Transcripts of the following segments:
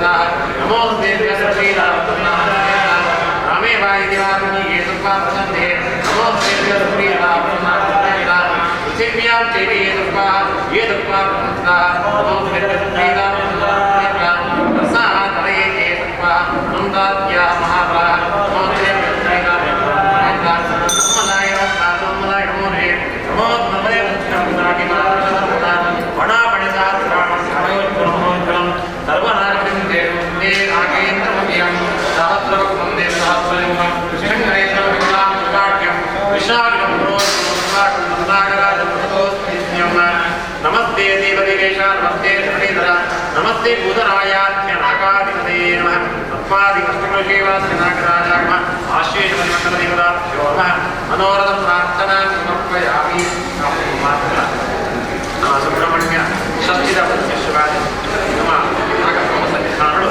ನಮೋ ರಾಮೇ ವಾಯುದೇವಾಗ್ನಿ ಯೇ ಸರ್ವಾ ಪ್ರಸನ್ನೇ ನಮೋ ಪೃಥಿವ್ಯಾಂ ಚೈವ ಯೇ ಸರ್ವಾ ಯೇ ಸರ್ವಾ ನಮೋ ತರಯೇ ಸರ್ವಾ ನಂದಾದ್ಯ ಮಹಾಬಲ ನಮೋ ನಮಸ್ತೆ ದೇವದೇವೇಶ ನಮಸ್ತೆ ಶ್ರೀಧರ ನಮಸ್ತೆ ಭೂತರಾಯಾಧ್ಯ ನಾಗಾಧಿಪತಯೇ ನಮಃ ತತ್ವಾದಿ ಕಷ್ಟಕೃಷೇವಾಸ್ಯ ನಾಗರಾಜ ನಮಃ ಆಶ್ಲೇಷ ಪರಿಮಂಡಲ ದೇವತಾಭ್ಯೋ ನಮಃ ಮನೋರಥ ಪ್ರಾರ್ಥನಾ ಸಮರ್ಪಯಾಮಿ. ಮಾತ್ರ ಸುಬ್ರಹ್ಮಣ್ಯ ಷಷ್ಠಿದ ಉದ್ದೇಶವಾಗಿ ನಮ್ಮ ನಾಗಬ್ರಹ್ಮ ಸನ್ನಿಧಾನಗಳು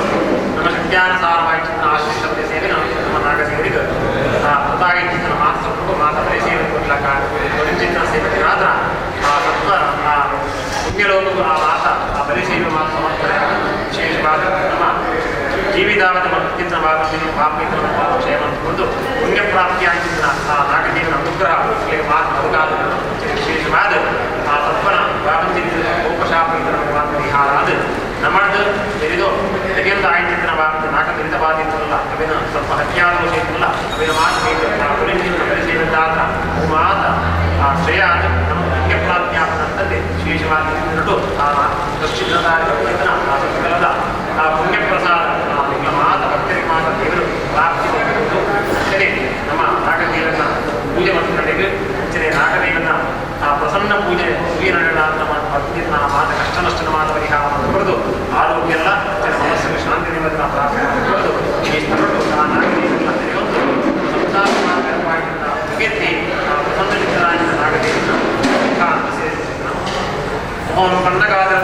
ನಮ್ಮ ಶಕ್ತ್ಯಾನುಸಾರವಾಗಿ ಆಶೀರ್ಷತೆ ಸೇವೆ ನಮ್ಮ ನಾಗದೇವರಿಗೆ ತಾಯಿ ಚಿತ್ರ ಮಾತ್ರ ಮಾತ ಬರೀ ಸೇವೆ ಕೊಡ್ಲಕ್ಕ ಚಿತ್ರ ಸೇವೆ ಮಾತ್ರ ಆ ಸತ್ವ ಆ ಪುಣ್ಯಲೋಕದ ಆ ಮಾತ ಆ ಬಲಿ ಸೇವೆ ಮಾತ್ರ ಸಮರ್ಪಣೆ. ವಿಶೇಷವಾದ ನಮ್ಮ ಜೀವಿತಾವಧಿ ಚಿತ್ರ ಪಾಪ ಪಾಪ ಕ್ಷೇಮ ಅಂದ್ಕೊಂಡು ಪುಣ್ಯಪ್ರಾಪ್ತಿಯಾಗಿದ್ದ ಆ ನಾಗದೇವನ ಅನುಗ್ರಹ ಮಾತು ಬದುಕಾದ ವಿಶೇಷವಾದ ಆ ತತ್ವನ ಬಾಬಂಜಿನ ಕೋಪಶಾಪ ಇದರ ಮಾತು ಪರಿಹಾರ ಅದು ನಮ್ಮದು ತೆರೆದು ತೆಗೆಯಿಂದ ಆಯ್ತಿದ್ದನ ಬಾಬು ನಾಕ ತೆರೆದ ಬಾಧಿತ್ತಲ್ಲ ಅವಿನ ಸ್ವಲ್ಪ ಹತ್ಯಾದೋಷ ಇತ್ತಲ್ಲ ಅವಿನ ಮಾತು ಪರಿಸೇವಂತಾದ ಮಾತ ಆ ಶ್ರೇಯ ಅದು ನಮ್ಮ ಪುಣ್ಯಪ್ರಾಪ್ತಿಯಾಪನಂತಲ್ಲಿ ವಿಶೇಷವಾಗಿ ನಡು ಆ ದೃಷ್ಟಿದಾರ ಆ ಸತ್ಕಲದ ಆ ಪುಣ್ಯಪ್ರಸಾದ ಆ ನಿಮ್ಮ ಮಾತ ಭಕ್ತರಿಗೆ ಮಾತ ದೇವರು ಪ್ರಾಪ್ತಿ ಹೊಂದಿರುವುದು. ಅಂಚನೆ ನಮ್ಮ ನಾಗದೇವನ ಪೂಜೆ ಮಾಡ್ತಿಗೆ ಅಂಚನೆ ನಾಗದೇವನ ಆ ಪ್ರಸನ್ನ ಪೂಜೆ ಪೂಜೆ ನಡೆಯೋಣ ನಮ್ಮ ಭಕ್ತಿನ ಮಾತ ಕಷ್ಟ ನಷ್ಟನ ಮಾತ ಪರಿಹಾರ ಬರೆದು ಆರೋಗ್ಯ ಎಲ್ಲ ಅಂಚನೆ ಮನಸ್ಸಿಗೆ ಶಾಂತಿ ನೆಮ್ಮದಿನ ಪ್ರಾಪ್ತಿ ಬರೆದು ಈ ಸ್ಥಳಗಳು ಆ ನಾಗದೇವನ ತೆರೆಯೊಂದು ಸಂಸಾರ ಮಾರ್ಗವಾಗಿದ್ದ ಮುಗಿಸಿ ಆ ಪ್ರಸನ್ನ ಚಿತ್ತರಾಗಿದ್ದ ನಾಗದೇವನ ಓಂ ಕಂದಕಾದರ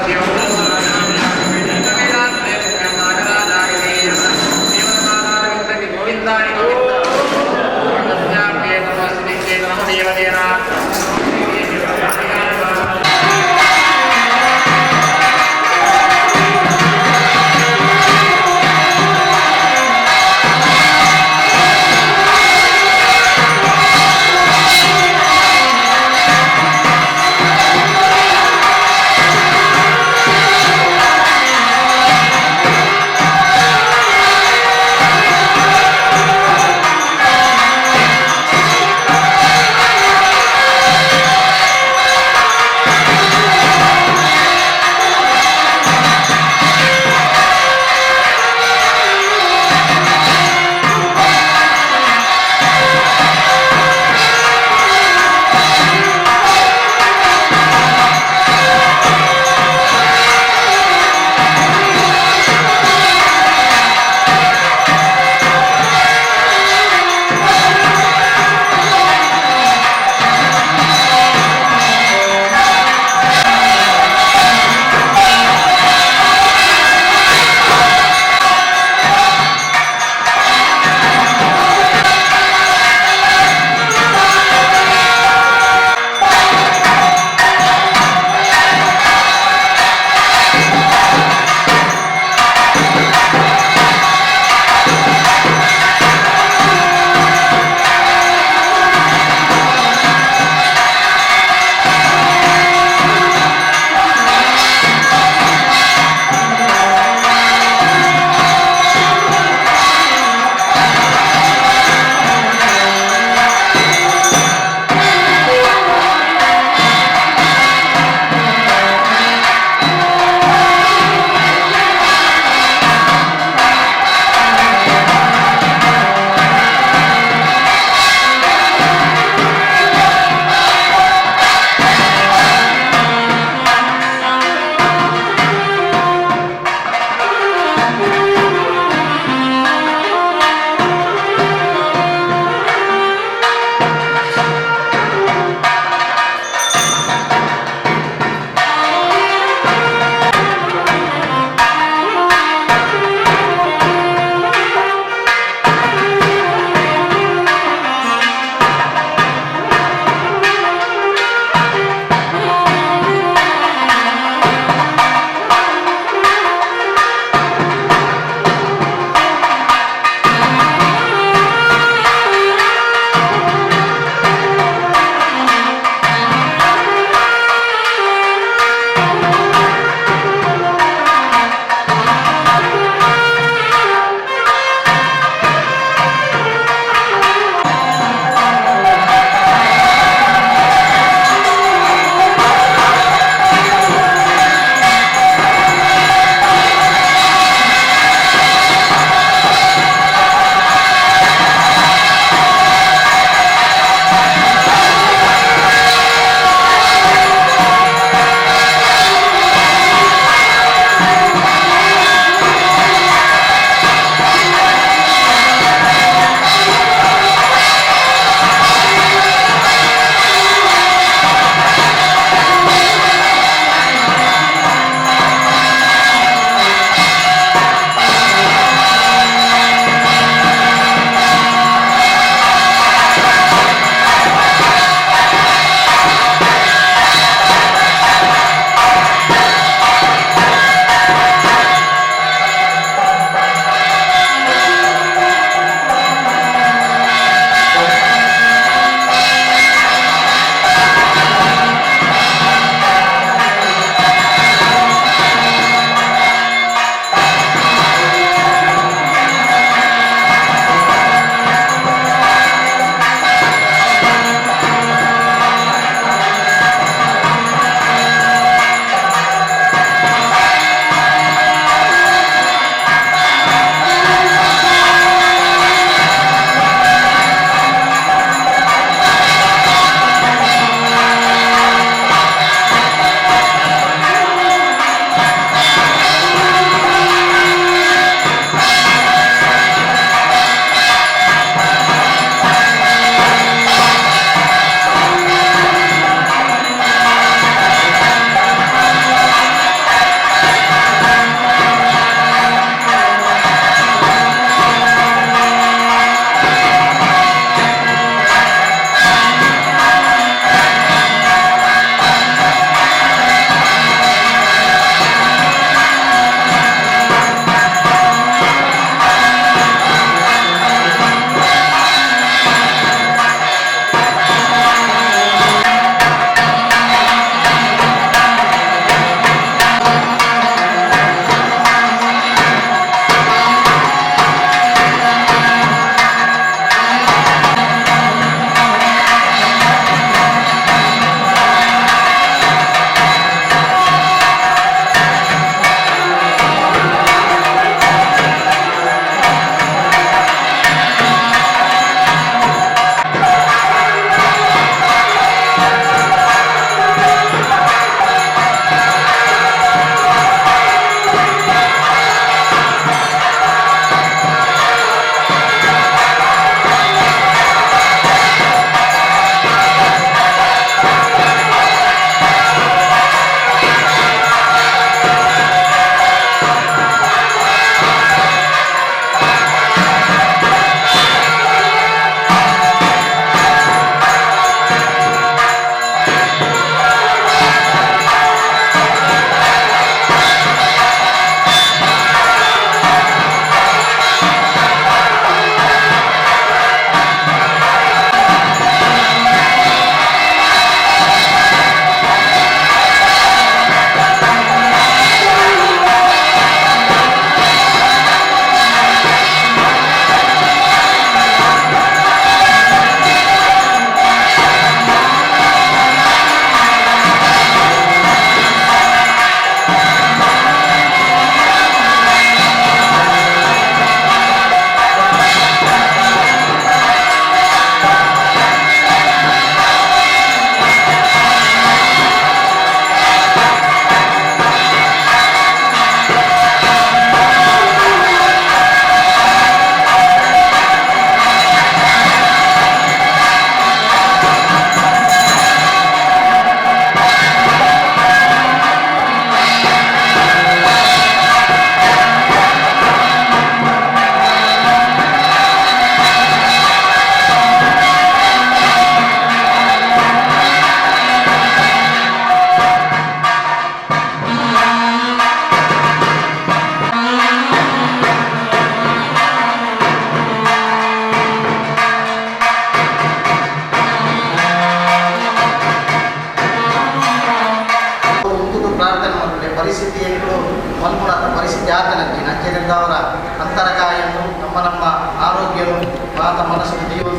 ಅಂತರಗಾಯನ್ನು ನಮ್ಮ ನಮ್ಮ ಆರೋಗ್ಯನು ಮಾತ ಮನಸ್ಸು ಜೀವನ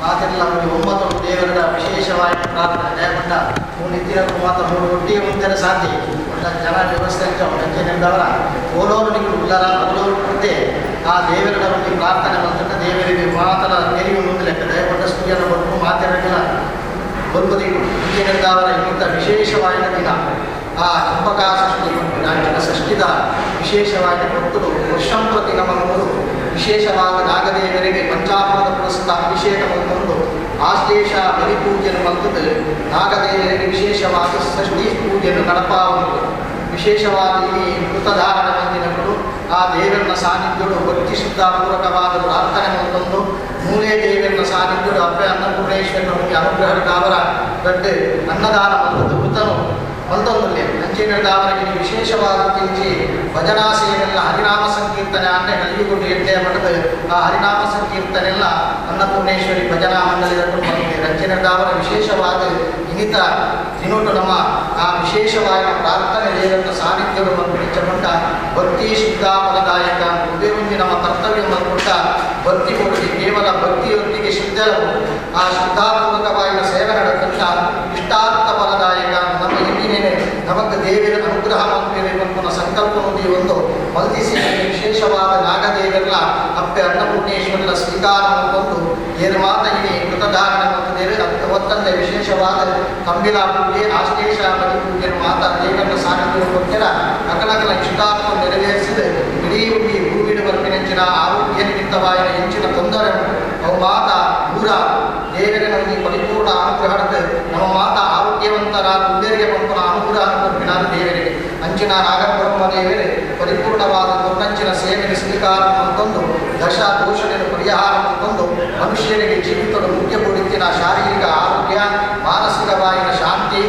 ಮಾತೆಲ್ಲ ಒಂದು ಒಂಬತ್ತು ದೇವರ ವಿಶೇಷವಾಗಿ ಪ್ರಾರ್ಥನೆ ದಯಪಟ್ಟ ಮೂರು ಮಾತ ಮೂರು ಒಟ್ಟಿಗೆ ಮುಂದೆ ಸಾಧ್ಯ ಒಟ್ಟ ಜನ ವ್ಯವಸ್ಥೆ ಅಂಚೆನೆಂದವರ ಓಲೋರು ನೀವು ಉಲ್ಲರ ಓಲೋರು ಕೊಡ್ತೆ ಆ ದೇವರ ಒಂದು ಪ್ರಾರ್ಥನೆ ಬಂತಂటే ದೇವರಿಗೆ ಮಾತನ ತೆರಿಗೆ ಮುಂದೆ ಲೆಕ್ಕ ದಯಪಟ್ಟ ಸೂರ್ಯನ ಕೊಟ್ಟು ಮಾತೆರಗಿನ ಬಂಬದಿಗೂ ಅಂಚೆನೆಂದವರ ಇಂಥ ವಿಶೇಷವಾದ ದಿನ ಆ ಚಂಪಕಾ ಷಷ್ಠಿ ನಾಂಚಿನ ಷಷ್ಠಿದ ವಿಶೇಷವಾದ ಭಕ್ತರು ವರ್ಷಂಪ್ರತಿ ನಮ್ಮ ಮೂರು ವಿಶೇಷವಾದ ನಾಗದೇವರಿಗೆ ಪಂಚಾಮೃತ ಪುರಸ್ಕ ಅಭಿಷೇಕ ಬಂದು ಆಶ್ಲೇಷ ಬಲಿಪೂಜೆಯನ್ನು ಬಂತದ್ದು ನಾಗದೇವರಿಗೆ ವಿಶೇಷವಾದ ಷಷ್ಠಿ ಪೂಜೆಯನ್ನು ನಡಪಾವುದು. ವಿಶೇಷವಾದ ಈ ಮೃತಧಾರಣ ಮಂದಿನಗಳು ಆ ದೇವರನ್ನ ಸಾನ್ನಿಧ್ಯಡು ಭಕ್ತಿ ಶುದ್ಧಾಪೂರ್ವಕವಾದ ಪ್ರಾರ್ಥನೆ ಬಂತಂದು ಮೂಲೆ ದೇವರನ್ನ ಸಾನ್ನಿಧ್ಯಡು ಅಪ್ಪೆ ಅನ್ನಪೂರ್ಣೇಶ್ವರನ ಅನುಗ್ರಹದಾವರ ದೊಡ್ಡ ಅನ್ನದಾನ ಬಂದದ್ದು ಮೃತನು ಮಲ್ತೊಂದುಲ್ಲೆ ಅಂಚಿನದಾವರಿಗೆ ವಿಶೇಷವಾದ ತಿಂಚಿ ಭಜನಾ ಸೇವೆಲ್ಲ ಹರಿನಾಮ ಸಂಕೀರ್ತನೆ ಅನ್ನೆ ಕಲಿಯುಗುಂಡು ಎಡ್ಡೆ ಮಠದ ಆ ಹರಿನಾಮ ಸಂಕೀರ್ತನೆಲ್ಲ ಅನ್ನಪೂರ್ಣೇಶ್ವರಿ ಭಜನಾ ಮಂಡಳಿದ ಅಂಚಿನದಾವರ ವಿಶೇಷವಾದ ಇನ್ನಿತರ ದಿನೋಟು ನಮ್ಮ ಆ ವಿಶೇಷವಾದ ಪ್ರಾರ್ಥನೆ ದೇವರ ಸಾನ್ನಿಧ್ಯವನ್ನು ನಿಚ್ಚಮಂಟ ಭಕ್ತಿ ಶುದ್ಧ ಫಲದಾಯಕ ಉದಯವಂಜಿ ನಮ್ಮ ಕರ್ತವ್ಯ ಕೊಟ್ಟ ಭಕ್ತಿ ಕೊಡುಗೆ ಕೇವಲ ಭಕ್ತಿಯೊಂದಿಗೆ ಶುದ್ಧರವು ಆ ಶುದ್ಧಾಪೂರ್ವಕವಾದ ಸೇವೆ ನಡೆದಂಥ ಇಷ್ಟಾರ್ಥ ಫಲದಾಯಕ ನಮ್ಮ ಹಿಂದಿನೇನೆ ನಮಕ್ಕೆ ದೇವರ ಅನುಗ್ರಹ ಮಂತ್ರಿ ಸಂಕಲ್ಪವನ್ನು ಒಂದು ಮಲ್ತಿಸಿ ವಿಶೇಷವಾದ ನಾಗದೇವರ ಅಪ್ಪೆ ಅನ್ನಪೂರ್ಣೇಶ್ವರನ ಸ್ವೀಕಾರ ಮಾಡಿಕೊಂಡು ಏನು ಮಾತ ಇಲ್ಲಿ ಮೃತಧಾರಣೆ ಮತ್ತು ದೇವರ ಒತ್ತಂದೆ ವಿಶೇಷವಾದ ತಂಬಿಲ ಪೂಜೆ ಆಶ್ಲೇಷ ಬಲಿ ಪೂಜೆ ಮಾತ ದೇವರನ್ನ ಸಾನ್ನಿಧ್ಯ ಕೊಟ್ಟರ ಅಕಲಕಲ ಇಷ್ಟಾರ್ಥ ನೆರವೇರಿಸಿದ ಇಡೀ ಉಂಡಿ ಹೂವಿನ ಬರ್ಪಿನೆಂಚಿನ ಆರೋಗ್ಯ ನಿಮಿತ್ತವಾದ ಹೆಂಚಿನ ತೊಂದರೆ ಅವು ಮಾತ ದೂರ ದೇವರ ನಮಗೆ ಪರಿಪೂರ್ಣ ಅನುಗ್ರಹದ ನಮ್ಮ ಮಾತ ಆರೋಗ್ಯವಂತರಾದ ಉದ್ದೇರಿಗೆ ಪಂಪನ ಅನುಗ್ರಹ ಕೊಪ್ಪಿನಾದ ದೇವರಿಗೆ ಅಂಚಿನ ನಾಗಬ್ರಹ್ಮ ದೇವರೇ ಪರಿಪೂರ್ಣವಾದ ದುರ್ನಂಚಿನ ಸೇವೆಗೆ ಸ್ವೀಕಾರ ಅಂತಂದು ದಶ ದೋಷಗಳನ್ನು ಪರಿಹಾರ ಅಂತಂದು ಮನುಷ್ಯರಿಗೆ ಜೀವಿತದ ಮುಖ್ಯ ಕೊಡುತ್ತಿನ ಶಾರೀರಿಕ ಆರೋಗ್ಯ ಮಾನಸಿಕವಾಗಿನ ಶಾಂತಿ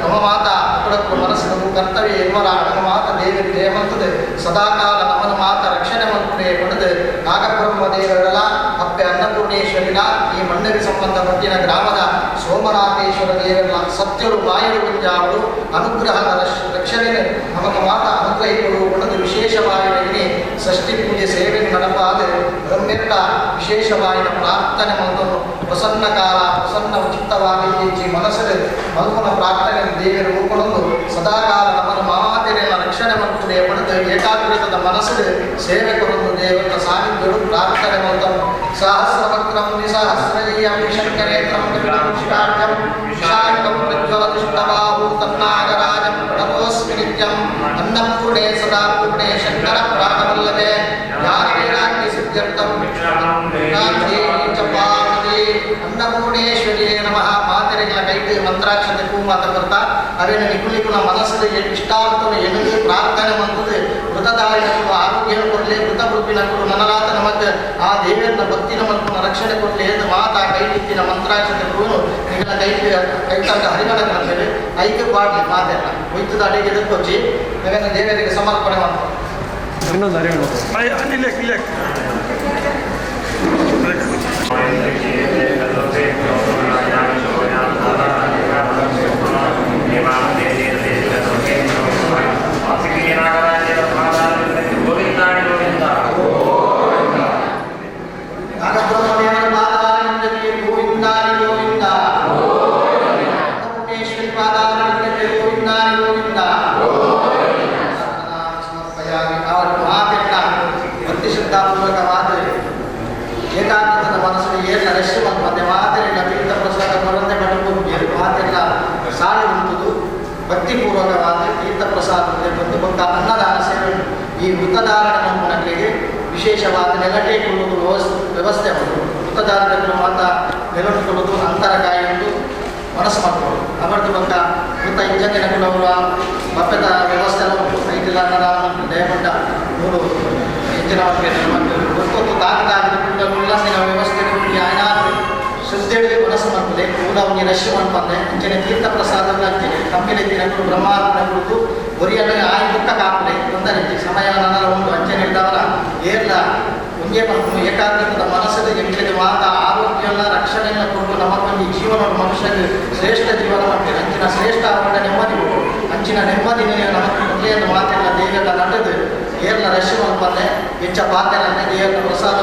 ನಮ್ಮ ಮಾತ ಅಕ್ಕಡಕ್ಕೂ ಮನಸ್ಸಿನ ಕರ್ತವ್ಯ ಎನ್ನುವರ ನಮ್ಮ ಮಾತ ದೇವರಿಗೆ ಜಯಮಂತದೆ ಸದಾಕಾಲ ನಮ್ಮನ ಮಾತ ರಕ್ಷಣೆ ಮಂತ್ರೆ ಪಡೆದು ನಾಗಬ್ರಹ್ಮ ದೇವರಲ್ಲ ಅಪ್ಪೆ ಅನ್ನಪೂರ್ಣೇಶ್ವರಿನ ಈ ಮಣ್ಣಿಗೆ ಸಂಬಂಧಪಟ್ಟಿನ ಗ್ರಾಮದ ಸೋಮನಾಥೇಶ್ವರ ದೇವರ ಸತ್ಯರು ಮಾಯರು ಗುಂಜಾವಳು ಅನುಗ್ರಹದ ರಕ್ಷಣೆ ನಮಗ ಮಾತ ಅನುಗ್ರಹಿಗಳು ಅನ್ನೋದು ವಿಶೇಷವಾಗಿ ಷಷ್ಠಿ ಪೂಜೆ ಸೇವೆ ನಡಪಾದ ಬ್ರಹ್ಮೆಟ್ಟ ವಿಶೇಷವಾದ ಪ್ರಾರ್ಥನೆ ಮತ್ತು ಪ್ರಸನ್ನ ಕಾಲ ಪ್ರಸನ್ನ ಉಚಿತವಾಗಿ ಮನಸ್ಸಲ್ಲಿ ಮಲ್ಪನ ಪ್ರಾರ್ಥನೆ ದೇವರು ರೂಪಣಂದು ಸದಾಕಾಲ ನಮ್ಮನ್ನು ಮಾತೆರೆಲ್ಲ ರಕ್ಷಣೆ ಮತ್ತು ಪಡೆದು ಏಕಾಗ್ರತದ ಮನಸ್ಸು ಸೇವೆ ಕೊಡಲು ದೇವರ ಸಾನ್ನಿಧ್ಯರು ಪ್ರಾರ್ಥನೆ ಮತ್ತು ಸಹಸ್ರವಕ್ರಂ ನಿಸಹಸ್ರಯಂ ಶಂಕರೇತ್ರಂ ವಿಶಾಖಂ ವಿಶಾಖಂ ಪ್ರಜ್ವಲದುಷ್ಟಬಾಹು ತನ್ನಾಗರಾಜಂ ಪ್ರಣತೋಸ್ಮಿ ನಿತ್ಯಂ ಅನ್ನಪೂರ್ಣೇ ಸದಾ ಪೂರ್ಣೇ ಶಂಕರ ಪ್ರಾಣವಲ್ಲಭೆ ಜ್ಞಾನವೈರಾಗ್ಯ ಸಿದ್ಧ್ಯರ್ಥಂ ಅನ್ನಪೂರ್ಣೇಶ್ವರಿಯೇ ನಮಃ. ಮಾತೆರೆಗಳ ಕೈಗೆ ಮಂತ್ರಾಕ್ಷತೆ ಹೂ ಮಾತ ಬರ್ತಾ ಅವೇನು ನಿಕುಲಿಕುನ ಮನಸ್ಸು ಇಷ್ಟಾರ್ಥನು ಎನ್ನುವುದು ಪ್ರಾರ್ಥನೆ ಮಂತದೆ ಮೃತದಾರಿನ ಆರೋಗ್ಯ ಕೊಡಲಿ ಮೃತ ವೃಪ್ಪಿನ ಕೊಡು ನನಲಾತ ನಮಗ್ ಆ ದೇವಿಯನ್ನ ಭಕ್ತಿನ ಮಲ್ಪನ ರಕ್ಷಣೆ ಕೊಡಲಿ ಎಂದು ಮಾತಾ ಕೈಟಿತ್ತಿನ ಮಂತ್ರಾಕ್ಷತೆ ಹೂನು ನಿಗಳ ಕೈ ಕೈತಂದ ಹರಿಮನ ಕಾಣ್ತೇವೆ ಐಕ್ಯ ಬಾಡ್ಲಿ ಮಾತೆಲ್ಲ ಒಯ್ತದ ಅಡಿಗೆ ಎದುರ್ಕೊಚ್ಚಿ ನಾವೇನು ದೇವರಿಗೆ ಸಮರ್ಪಣೆ ಮಾಡ್ತಾರೆ. ಇನ್ನೊಂದು ಅರಿವು ಇಲ್ಲ. ನಾಗಬ್ರಹ್ಮದೇವರ ಪಾದಾರವಿಂದಕ್ಕೆ ಗೋವಿಂದಾರಿ ಗೋವಿಂದ, ಅನ್ನಪೂರ್ಣೇಶ್ವರಿ ಪಾದಾರವಿಂದಕ್ಕೆ ಗೋವಿಂದಾರಿ ಗೋವಿಂದ ಸಮರ್ಪಯಾಮಿ. ಅವರ ಮಾತೆಲ್ಲ ಭಕ್ತಿ ಶ್ರದ್ಧಾಪೂರ್ವಕವಾದ ಏಕಾಗ್ರತದ ಮನಸ್ಸು ಏನ ರಶ್ಯ ಮತ್ತೆ ಮಾತೆಲ್ಲ ತೀರ್ಥ ಪ್ರಸಾದ ಬರಂತೆ ಮಠಕ್ಕೂ ಮಾತೆಲ್ಲ ಸಾಲು ಉಂಟುದು ಭಕ್ತಿಪೂರ್ವಕವಾದ ತೀರ್ಥ ಪ್ರಸಾದ ಬಂದು ಭಕ್ತ ಅನ್ನದಾನ ಸೇವೆ ಈ ಮೃತಧಾರಣ ನಮ್ಮಗಳಿಗೆ ವಿಶೇಷವಾದ ನೆಲಟೆ ಕೊಡುವುದು ವ್ಯವಸ್ಥೆ ಉಂಟು. ಮೃತಧಾರಣೆಗಳು ಮಾತ ನೆಲಟು ಅಂತರ ಕಾಯುವುದು ಮನಸ್ಸು ಮಾಡಿಕೊಳ್ಳೋದು ಅವರದ್ದು ಬಂದ ಮೃತ ಇಂಜನ್ಯನಗಳು ಅವರ ಬಪ್ಪೆದ ವ್ಯವಸ್ಥೆ ಎಲ್ಲ ಉಂಟು. ಐತಿಲ್ಲ ಅನ್ನದಾನ ದಯಪಟ್ಟ ಮೂರು ಹೆಚ್ಚಿನ ಗೊತ್ತೊತ್ತು ತಾಕದಾಗಿ ಉಲ್ಲಾಸಿನ ವ್ಯವಸ್ಥೆ ಶ್ರದ್ಧೆಯಲ್ಲಿ ಮನಸ್ಸು ಮಾಡ್ತದೆ ಪೂರ ಅವನಿಗೆ ರಶ್ಯ ಮಾಡ್ಬಂದೆ ಅಂಚನೆ ತೀರ್ಥ ಪ್ರಸಾದ ಅಂಚನೆ ಕಮ್ಮಿಲೆ ತಿನ್ನಗಳು ಬ್ರಹ್ಮಾರ್ಪಣೆ ಕುರಿತು ಒರಿಯನ್ನು ಆಯಿ ಬುಕ್ಕ ಕಾಪಲೆ ತೊಂದರೆ ಸಮಯ ನನ್ನಲ್ಲ ಉಂಟು. ಅಂಚನೆ ಇದ್ದಾವಲ್ಲ ಏರ್ಲ ಒಂದೇ ಪಂಪು ಏಕಾಗ್ರತದ ಮನಸ್ಸಲ್ಲಿ ಎಂಟ್ಲಿಗೆ ಮಾತ ಆರೋಗ್ಯ ಎಲ್ಲ ರಕ್ಷಣೆಯನ್ನು ಕೊಟ್ಟು ನಮ್ಮ ಒಂದು ಜೀವನ ಮನುಷ್ಯನಿಗೆ ಶ್ರೇಷ್ಠ ಜೀವನ ಮಾಡ್ತೇವೆ. ಅಂಚಿನ ಶ್ರೇಷ್ಠ ಅವರ ನೆಮ್ಮದಿ ಕೊಡು ಅಂಚಿನ ನೆಮ್ಮದಿ ನಮಗೆ ಮೊದಲೇ ಮಾತೆಲ್ಲ ದೇವರ ನಟದು ಈ ಏರ್ಲ ರಶ್ ಮಲ್ಪಂದೆ, ಹೆಚ್ಚ ಪಾತೆರಂದೆ ದೇವರ ಪ್ರಸಾದ.